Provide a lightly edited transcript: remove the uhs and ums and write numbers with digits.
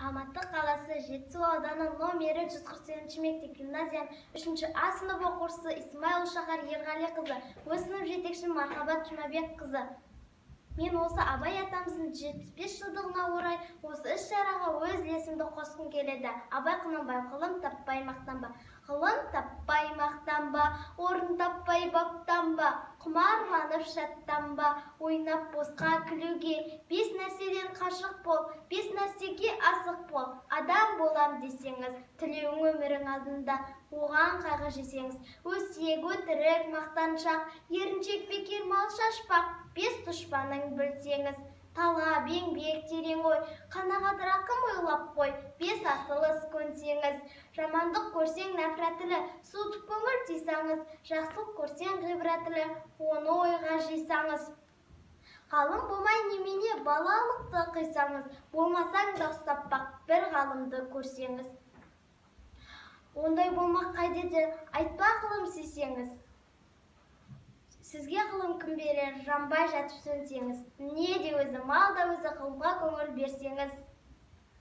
Алматы қаласы, Жетісу ауданы, номері 148 мектеп гимназияның 3 А сынып оқушысы Исмаил Шахар Ерғалиқызы, өз сынып жетекшім Мархабат Жұмабекқызы. Мен осы Абай атамыздың 75 жылдығына орай осы іс-шараға өз үлесімді қосқым келеді. Абай Құнанбаев: «Ғылым таппай мақтанба, ғылым таппай мақтанба, орын таппай баптанба, құмарланып шаттанба, ойнап босқа күлуге. Бес нәрседен қашық бол, бес нәрсеге асық бол. Адам болам десеңіз, тілеуің өмірің алдында, оған қайғы жесеңіз. Өсек, өтірік, мақтаншақ, еріншек, бекер мал шашпақ, бес дұшпаның білсеңіз. Талап, еңбек, терең ой, қанағат, рақым ойлап қой, бес асыл іс көнсеңіз. Жамандық көрсең, нәпірәтілі, суытып көңіл тыйсаңыз, жақсылық көрсең, ғибратілі, оны ойға жисаңыз. Ғалым болмай немене, балалықты қисаңыз, болмасаң да ұстап бақ, бір ғалымды көрсеңіз. Ондай болмақ қайда еді, айтпа ғылым сүйсеңіз. Сізге ғылым кім берер, жанбай жатып сөнсеңіз? Дүние де өзі, мал да өзі, ғылымға көңіл берсеңіз».